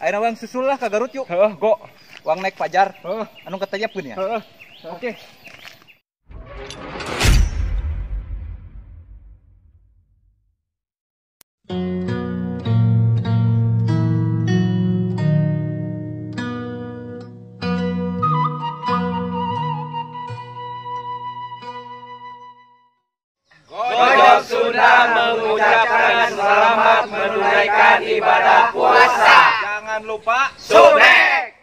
Ayeuna urang susul lah ka Garut yuk. Heeh, go. Urang naik Pajar. Heeh. Anu katayapkeun ya. Heeh. Oke. Gojok Sunda mengucapkan selamat menunaikan ibadah puasa. Jangan lupa subrek.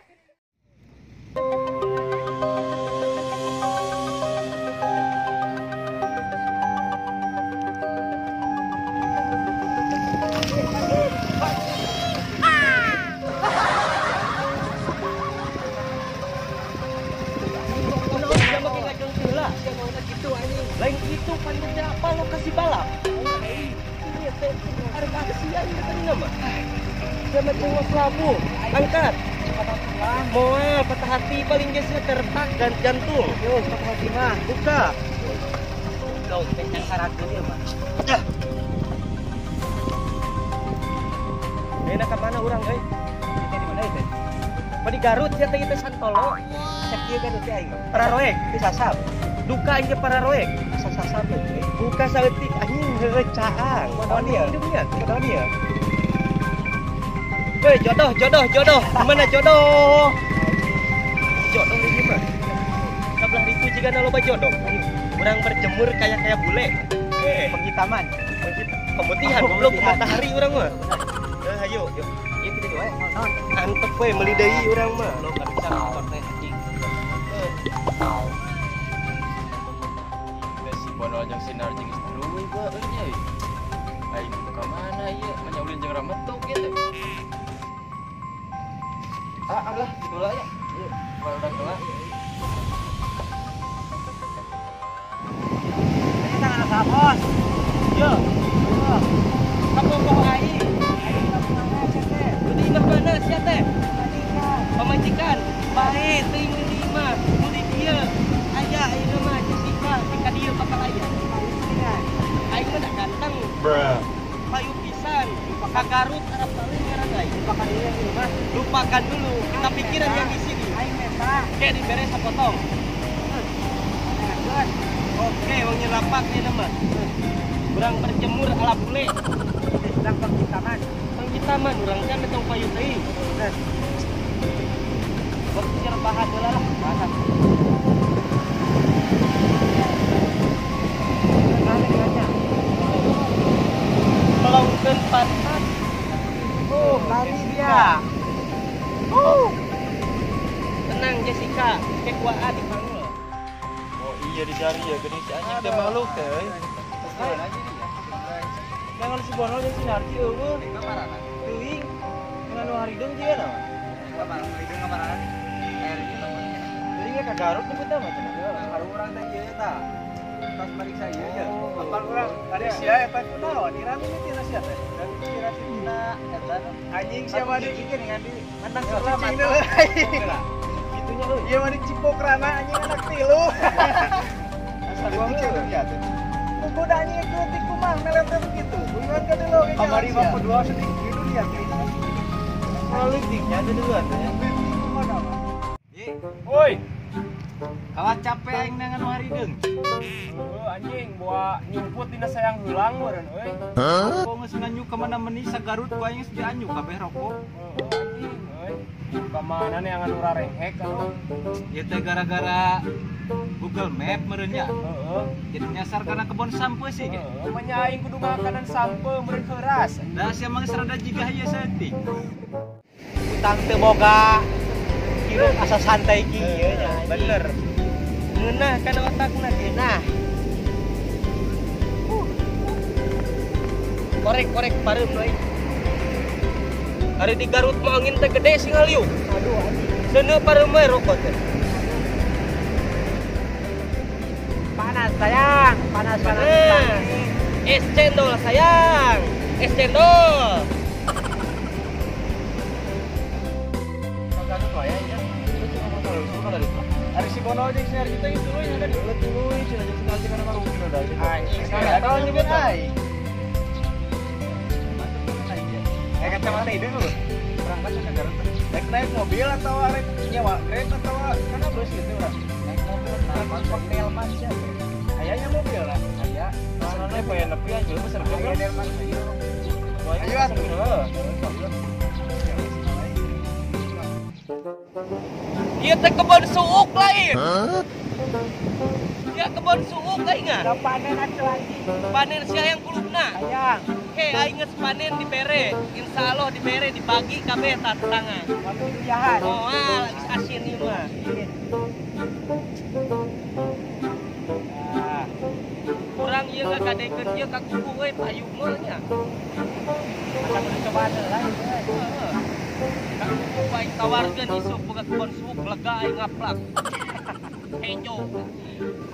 Lain itu panggilnya apa lokasi balap? Iya teh, arek aksi aing tadi nama. Sama tengok labu, angkat. Moal patah hati paling biasanya tertak dan jantung. Yo, patah hati mah, buka. Kau teh yang sarakeun ieu mah. Enak ka mana urang euy? Kita di mana itu? Di Garut sia teh Santolo. Cek ieu Garut teh aing. Pararoek, teh sasab. Duka aing pararoek. Sasab euy. Buka saeutik anjing heueuh caang. Kunaon ieu? Hidungnya. Kunaon ieu? Woi, jodoh, jodoh, jodoh. Gimana jodoh? Jodoh ini mah. Sebelah itu juga loba jodoh. Urang berjemur kayak bule. Penghitaman. Pemutihan, goblok matahari urang mah. Ayo, yuk. Ieu kitu wae. Naon? Antep we meuli deui urang mah. Lo ka bisa motor teh anjing. Si Bonol jeung si Narji geus tuluy gua euy nya. Aing ka mana ieu? Manya ulin jeung rametuk ieu teh. Ah, alah, gitu lah ya. Ieu, barudak heula. Ini tangan saha, Bos? Yo. Kapopoh aing. Aing ka mana sia teh? Di imah mana sia teh? Pamajikan. Pamajikan. Bae teuing di imah. Di dieu. Aya ayeuna mah Jessica, ka dieu bakal aya. Aing mah da ganteng. Bruh. Payu pisan. Ka Garut Arab paling ngaran aing. Lupakan dulu yang di rumah. Lupakan dulu. Kita pikiran yang di sini. Aing meta. Kayak dibere sapotong. Oke, wong nyelapak nih nama. Urang berjemur ala bule. Sedang penghitaman. Penghitaman urang kan metong payu teuing. Waktu rebahan heula lah. Bahan. Melongkeun pantat. Oh, lari dia. Tenang Jessica, kek waa dipanggil. Oh iya dicari ya geuning si anjing teh makhluk teh. Jangan si Bonol jeung si Narji eueuh. Teuing. Dengan nu harideung jieu na mah. Harideung kamarana. Teuing ka Garut nyebut mah cenah. Baru urang teh ieu tah. Tas mariksa ieu nya. Apal urang ada sia eta kunaon irami tina sia teh. Dan kira tina eta anjing sia mah di dengan di menang cicing deui. Kitunya euy. Ieu mah di Cipokrana anjing anak tilu. Asa gua ya teh. Kudu anjing leutik kumaha melet teh begitu. Bukan ka deuleu ge. Kamari mah kedua sedih di dunia teh. Leutiknya ada duluan teh. Woi. Kalah capek aing nangan harideung. Heuh anjing bawa nyumput dina sayang heulang meureun euy. Rokok geus nganyu ka mana meni sagarut ku aing geus dianyu kabeh rokok. Heuh anjing euy. Ka mana neangan nu rarehek atuh. Ieu teh gara-gara Google Map meureun nya. Heeh. Jadi nyasar kana kebon sampeu sih ge. Heeh, mah nya aing kudu makanan sampeu meureun heuras. Da sia mah geus rada jiga ieu saeutik. Utang teu boga. Hirup asa santai kieu nya. Bener. Ngeunah kana otakna ge. Nah. Korek-korek pareum euy. Ari di Garut mah angin teh gede sing ngaliuk. Aduh anjing. Seuneu pareum we rokok teh. Panas sayang, panas panas. Panas. Es cendol sayang, es cendol. Ari si Bono jeung si Narji teh tuluy nya kan. Tuluy cenah jeung si Narji kana mah rugi udah. Anjing, tahu nyebut aing. Kacamata hidung lu. Berangkat ke Garut. Naik mobil atau arek nyewa Grab atau kana bus gitu urang. Naik mobil kenapa sok delman sia. Ayanya mobil lah. Aya. Soalnya poe nepi aja pesan mobil. Aya delman ayo. Ayo atuh. Ieu teh kebon suuk lain. Ya kebon suuk aing ah. Panen atuh anjing. Panen sia yang kulupna. Hayang. Ke aing geus panen dibere. Insyaallah dibere dibagi kabeh tah tetangga. Waktu jahat. Moal geus asin ieu mah. Ah. Kurang ieu ngagadekeun ieu ka kuku euy payu moal nya. Asa kudu cobaan heula ieu. Heeh. Ka kuku aing tawarkeun isuk boga kebon suuk lega aing ngaplak. Enjo.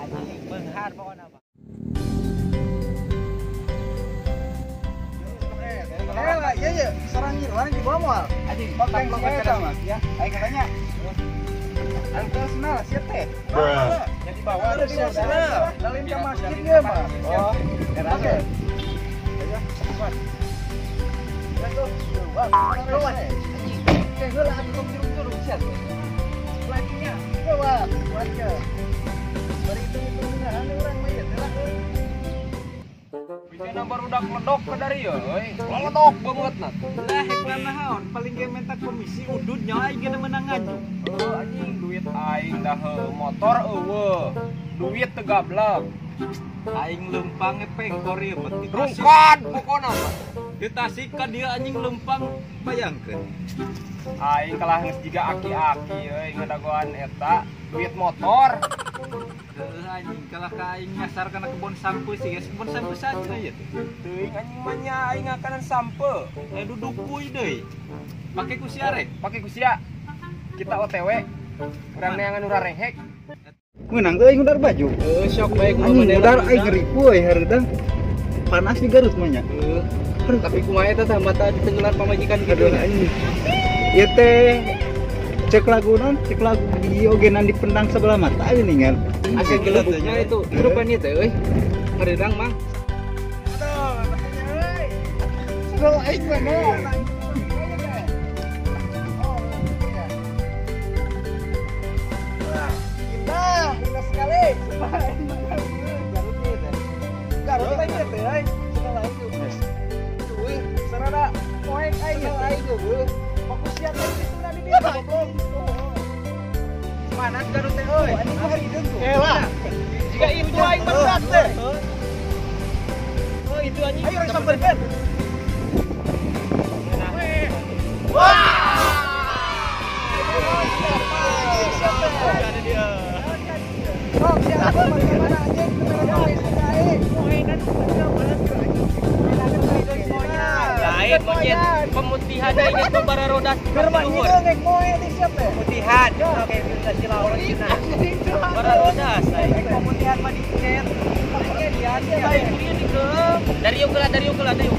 Anjing beunghar pokona mah. Lah, iya iya, sarang nyiruan di bawah moal. Anjing, Bang eta mah. Ya, aing katanya. Angkel senal sia teh. Ya di bawah Ada di bawah. Lain ka masjid ieu mah. Oh, oke. Ya, kuat. Ya tuh, wah, kuat. Teh heula atuh turun-turun sia teh. Lakinya, wah, kuat ya. Bari hitung-hitung nahan urang mah ieu teh lah. Bikin barudak ledok ke dari euy. Ledok banget nah. Lah hek naon paling ge minta komisi udud nyawa aing ge menang ngaju. Heuh anjing duit aing dah motor eueuh. Duit teu gablek. Aing lempang pengkor ieu mah di Tasik. Rungkad pokona mah. Di Tasik ka dieu anjing lempang bayangkeun. Aing kalah geus jiga aki-aki euy ngadagoan eta duit motor. Heuh anjing kalah ka aing nyasar kana kebon sampeu sih geus kebon sampeu saja ieu teh. Teuing anjing mah nya aing ngakanan sampeu. Eh duduk kuy deui. Pake ku sia rek, pake ku sia. Kita OTW. Urang neangan urang rehek. Menang teh aing udar baju. Heuh sok bae kumaha anjing udar aing ngeripu euy hareudang. Panas di Garut mah nya. Heuh. Tapi kumaha eta tah mata ditenggelan pamajikan kitu. Aduh anjing. Ieu teh cek lagu non, cek lagu di ogenan dipendang sebelah mata gini kan. Asli gelebuknya itu, hirupan ieu teh euy. Hareudang mang. Aduh, namanya euy. Segala aing mana? Indah, indah sekali. Garut ieu teh. Garut teh ieu teh euy. Segala aing tuh. Sarada poek aing teh. Fokus sia teh kitu na di dieu goblok. Mana Garut teh euy? Anjing mah hideung tuh. Elah. Jika itu aing berat teh. Oh, itu anjing. Ayo sampeurkeun. Wah! Ada dia. Sok siapa bagaimana anjing aing. Lain monyet pemutihan aing itu bararodas luhur. Pemutihan. Oke, si laut cenah. Bararodas aing. Pemutihan mah dicet. Dari yuk lah, dari yuk lah, dari yuk.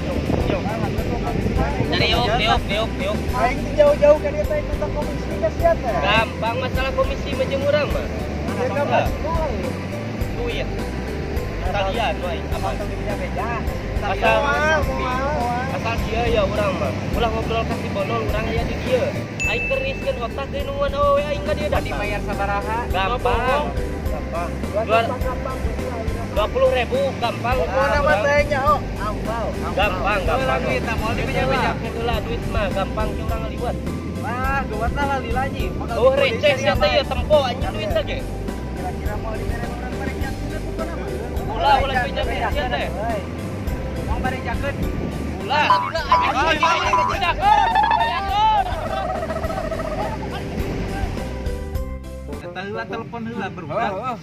Dari yuk, yuk, yuk, yuk. Aing jauh-jauh ka dieu teh minta komisi ka sia teh. Gampang masalah komisi mah jeung urang mah. Duit. Kalian wae aman. Asal asal kieu ya urang mah. Ulah ngobrol ka si Bonol urang aya di dieu. Aing keriskeun otak deui nungguan awewe aing ka dieu datang. Dibayar sabaraha? Gampang. Gampang. 20.000 gampang. Pokona mah teh nya oh. Gampang, gampang. Duit mah moal dibeja-bejakeun heula duit mah gampang ke urang ngaliwat. Wah, geuwat lah lali anjing. Oh, receh sia teh ya tempo anjing duit teh ge. Kira-kira moal dibere urang barejakeun pokona mah. Ulah ulah beja-beja teh. Mau barejakeun. Ulah. Ulah anjing bejakeun. Eta heula telepon heula barudak.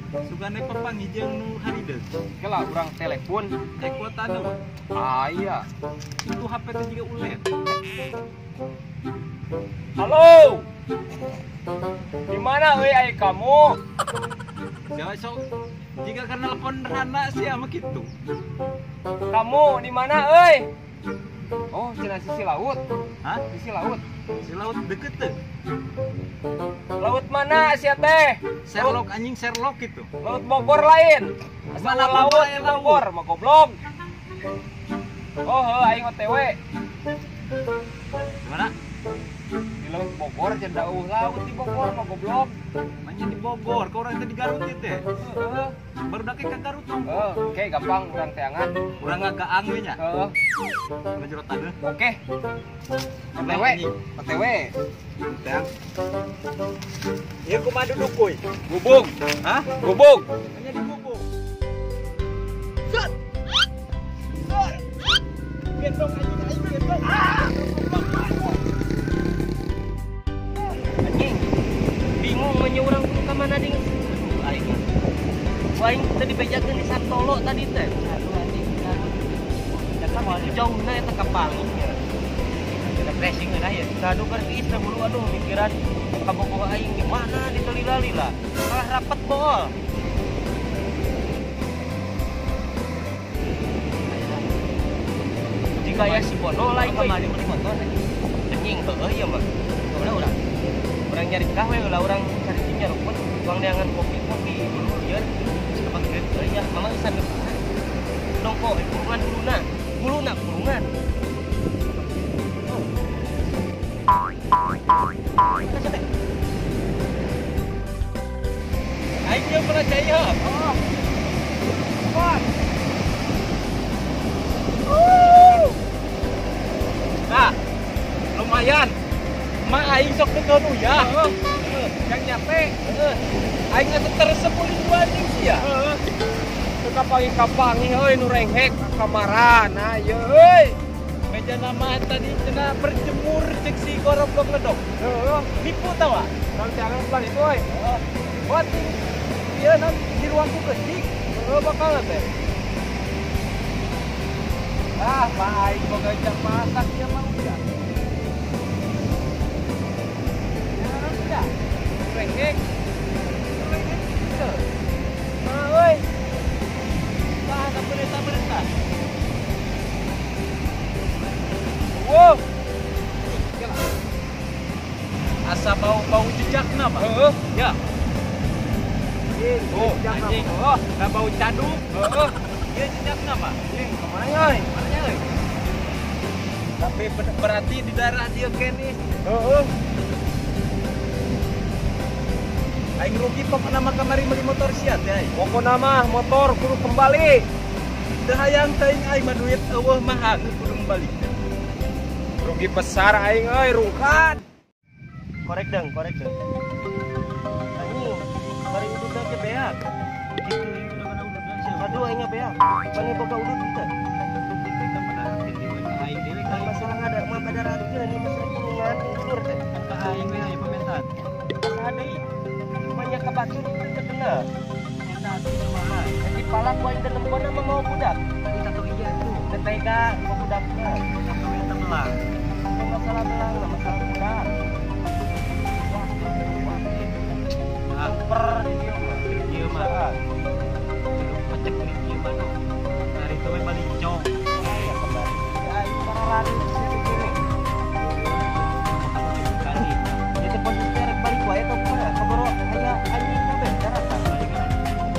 Sugane papanggih jeung nu harideung. Kela urang telepon. Teh kuota nu. Ah iya. Itu HP teh juga ulet. Halo. Di mana euy ai kamu? Jawa sok jika kana telepon rana sia mah kitu. Kamu di mana euy? Oh, cenah sisi laut. Hah? Sisi laut. Sisi laut deket tuh. Laut mana sia teh? Sherlock anjing Sherlock gitu. Laut Bogor lain. Mana laut Bogor mah goblok. Oh, heuh aing OTW. Gimana? Bogor cenah eueuh laut di Bogor mah goblok. Manya di Bogor, kau orang teh di Garut ieu teh. Heeh. Baru dake ka Garut dong. Heeh, oke gampang urang teangan. Urang ngagaang we nya. Heeh. Kana jero taneuh. Oke. OTW, OTW. Teang. Ieu kumaha duduk kuy? Gubung. Hah? Gubung. Manya di gubung. Set. Set. Gendong anjing aing gendong. Ah! Anjing. Bingung manya urang kudu ka mana deui. Aduh aing. Aing teh dibejakeun di Santolo tadi teh. Aduh anjing. Tapi jauhna eta ka palingnya. Ada pressing geunah ya. Aduh keur geus teh bulu aduh mikiran kabogoh aing di mana ditelila-lila. Malah rapet bool. Jika aya si Bono lain Kamari meuli motor anjing. Anjing heueuh ieu mah. Ulah urang. Urang nyari kawe ulah urang cari dinya rumput, tuang neangan kopi-kopi dulu lieur. Setempat geus. Heueuh ya, mama geus sampe. Nongko kurungan huluna. Huluna kurungan. Aing jeung pernah cai heuh. Oh. Apaan? Nah, lumayan. Ma aing sok teu uyah. Heeh. Yang nyate. Heeh. Aing atuh teresep ulin dua anjing sia. Heeh. Teu kapanggih-kapanggih euy nu renghek ka kamarana ieu euy. Meja nama tadi cenah berjemur cek si goroblok ledok. Heeh. Nipu tawa. Urang teangan pelan itu euy. Heeh. Wah, ieu nan di ruang ku kecik. Heeh bakal teh. Ah, ma aing boga jam masak ieu mah udah. Ya, udah. Renghek. Renghek gitu. Nah euy. Tah, ada berita-berita. Wow. Asa bau-bau jejakna mah. Heeh. Ya. Oh, anjing. Oh, nah bau caduk. Heeh. Ieu jejakna mah. Anjing, kemana euy? Mana euy? Tapi berarti di daerah dia kene. Heeh. Aing rugi pokona mah kamari meuli motor sia teh aing. Pokona mah motor kudu kembali. Teu hayang teuing aing mah duit eueuh mah hangus kudu membalikeun. Rugi besar aing euy, rungkad. Korek deng, korek deng. Anjing, bari udud ke beak. Gitu ieu udah kana udud sia. Aduh aing beak. Mane boga udud teu? Kita padahal dewe ka aing dewe ka masalah ada mah pada racun ini masalah kurungan ulur teh. Ka aing we aya pamentan. Saha deui? Banyak ka batur teu kenal. Eta atuh kumaha? Jadi palak ku aing teu nempona mah mau budak. Eta tuh iya tuh. Teu tega mau budakna. Budak eta belang. Masalah belang, masalah budak. Per di dieu mah. Pecek di dieu mah tuh. Hari itu we balincong. Ya kembali. Aing para lari situ kene. Kali. Itu posisi rek balik wae atau kumaha? Kaboro aya anjing kabeh daratan.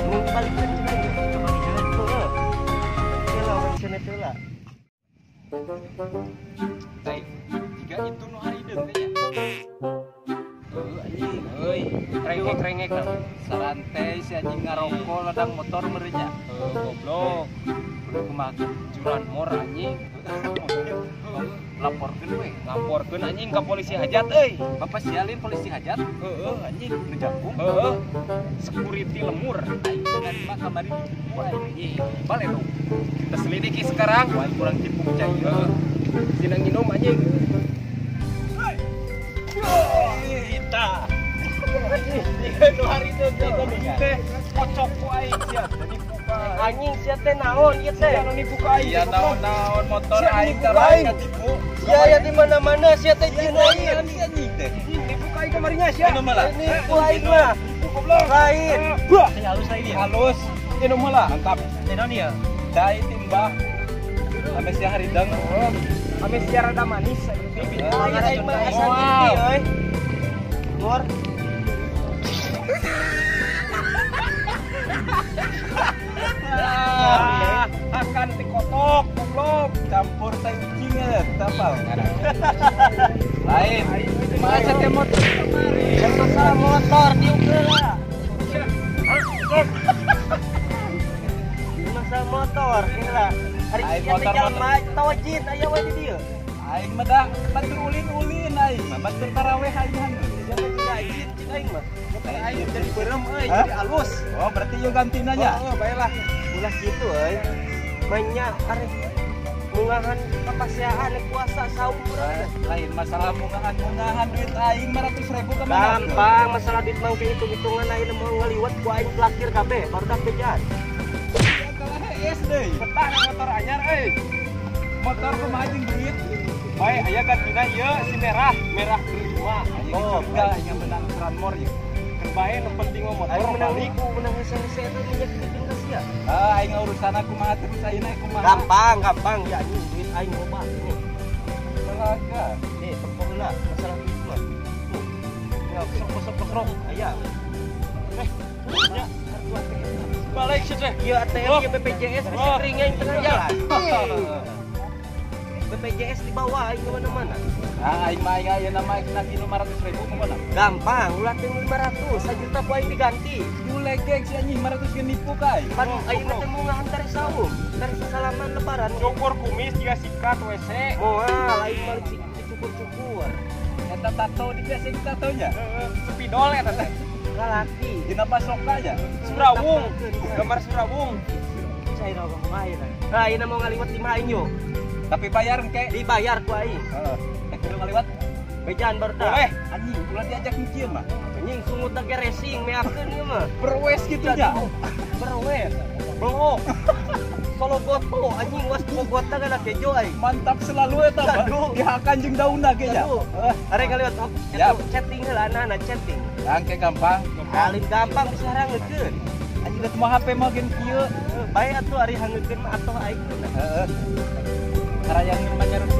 Mun balikeun cenah ieu. Kebalikeun. Heeh. Heula we cenah teh lah. Tai, jika itu nu harideung teh nya. Heuh anjing Euy, rengek-rengek Sarantai si anjing ngarokok ladang motor meureun nya. Heuh, goblok. Kudu kumaha Curan mor anjing. Laporkeun we. Laporkeun anjing ka polisi hajat euy. Bapak sialin polisi hajat? Heeh anjing. Nu jangkung. Heeh. Security lemur. Aing dengan mah kamari ditipu aing. Anjing, balik dong. Kita selidiki sekarang. Wah, kurang tipu cai. Heeh. Sina nginum anjing. Ita. Nu harideung teh Teh kocok ku aing sia. Nipu ka. Anjing sia teh naon ieu teh? Sia nu nipu ka aing. Iya naon-naon motor Sia aing nipu ka aing. katipu. Sia aya di mana-mana sia teh jieun lain. Si anjing teh. Nipu ka aing kamarinya sia. Minum lah. Nipu aing mah. Nipu goblok. Lain. Buah. Teh halus lain dia. Halus. Minum heula. Mantap. Teh naon ieu? Dai timbah. Ame sia haridang. Ame sia rada manis. Lain aing mah asa ngerti euy. Mor. Akan dikotok goblok. Campur teh ucing ya, tapal. Lain. Kumaha teh motor kemari? Masalah motor diuk heula. Masalah motor heula. Ari ieu teh jalma tawajid aya we di dieu. Aing mah da batur ulin-ulin aing mah batur taraweh aing. Siapa tidak izin cik aing mah. Motor aing jadi beureum euy, jadi alus. Oh, berarti ieu gantina nya. Oh, baiklah. Ulah kitu euy. Manya arek mungahan papaseaan puasa saum urang. Lain masalah mungahan-mungahan duit aing 500.000 ka mana? Gampang masalah duit mah hitung-hitungan aing mau ngaliwat ku aing plakir kabeh baru dah bejan. Kalah hees deui. Betah motor anyar euy. Motor kumaha jeung duit? Bae aya gantina ieu si merah, merah berlima. Oh, enggak aing menang Tranmor ieu. Keur bae nu penting mah motor menang ribu, menang hese-hese eta menyakitkeun ka sia. Ah, aing urusan kumaha terus ayeuna kumaha. Gampang, gampang ya anjing duit aing loba nih. Balaga. Nih, tempo heula masalah duit mah. Tuh. Ya, sok-sok aya. Eh, nya kartu ATM. Balik sih teh. Ieu ATM ieu BPJS bisa kering aing tengah jalan. BPJS di bawah aing kemana-mana. Ah, aing mah aing ayeuna mah nagih 500.000 kumaha? Gampang, ulah teh 500, sajuta ku aing diganti. Julegeg si anjing 500 ge nipu ka aing. Pan aing teh mungahan tare saum, tare sasalaman lebaran. Cukur kumis jiga sikat WC. Moal aing mah dicukur-cukur. Eta tato di biasa tato nya. Heeh, spidol eta teh. Lalaki. Dina pasoka nya. Surawung, gambar Surawung. Cai rawa kumaha ayeuna. Nah, ayeuna mau ngaliwat lima aing yo. Tapi bayar engke. Dibayar ku aing. Heeh. Eh kudu ngaliwat. Bejaan baru dah. Boleh. Anjing ulah diajak mikir mah. Anjing sungut ge racing meakeun ieu mah. Berwes gitu nya. Berwes. Belok. Solo goto anjing was bogota kana kejo aing. Mantap selalu eta mah. Dihakan jeung daunna ge nya. Arek ngaliwat eta chatting heula anana chatting. Angke gampang. Alim gampang bisa harangekeun. Anjing geus mah HP mah gen kieu. Bae atuh ari hangekeun mah atoh aing. Heeh. Karayang manyaru